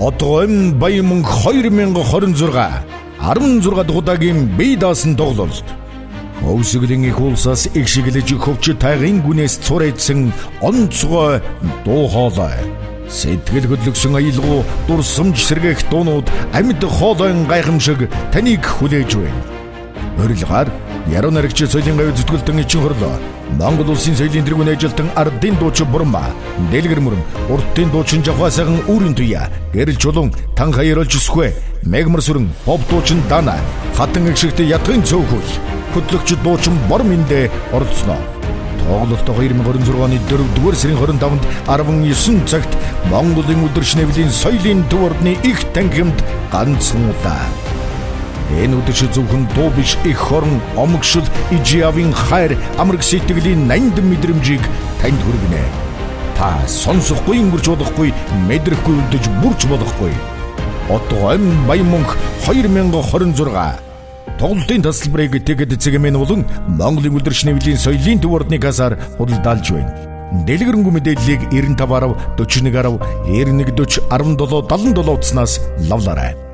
Отгон Баян мөнх 2026 16 дахь удаагийн бие даасан тоглолт. Хөвсгөлийн их улсаас их шиглэж хөвч тайгын гүнээс цурэйдсэн онцгой дуу хоолой. Сэтгэл хөдлөсөн аялгау дурсамж сэргээх дуунууд амьд хоолойн гайхамшиг таныг хүлээж байна. Урилгаар Яруу найрагч соёлын гавь зүтгэлтэн ичин хорлоо. Монгол улсын соёлын тэргүүний ажилтан ардын дуучин Бурма, Дэлгэр мөрөн, урдын дуучин Жавхаа сайхан үүрийн туяа, гэрэл чулуун, тан хаяр олж өсгөө, мегмар сүрэн, поп дуучин Дана, хатан эгшигт ятгын цөөхөл, хөтлөгч дуучин Бор Миндэ оролцсноо. Тоглолт 2026 оны 4-р сарын 25-нд 19 цагт Монголын үлдэрч нэвлийн соёлын төв ордны их танхимд ганцхан удаа. Энэ үдэш зөвхөн дуу биш, эх орон, омогшил, ижиавын хайр, амраг сэтгэлийн нандин мэдрэмжийг танд хүргэнэ. Та сонсохгүй өнгөрч болохгүй, мэдрэхгүй үлдэж бүрч болохгүй. Отгон Баян мөнх 2026 тоглолтын тасалбарыг Тэгэд Цэгмэн болон Монголын үлдэрч нэвлийн соёлын төв ордны касаар худалдаалж байна. Дэлгэрэнгүй мэдээллийг 95 10 41 10 91 40 17 77 утаснаас лавлаарай.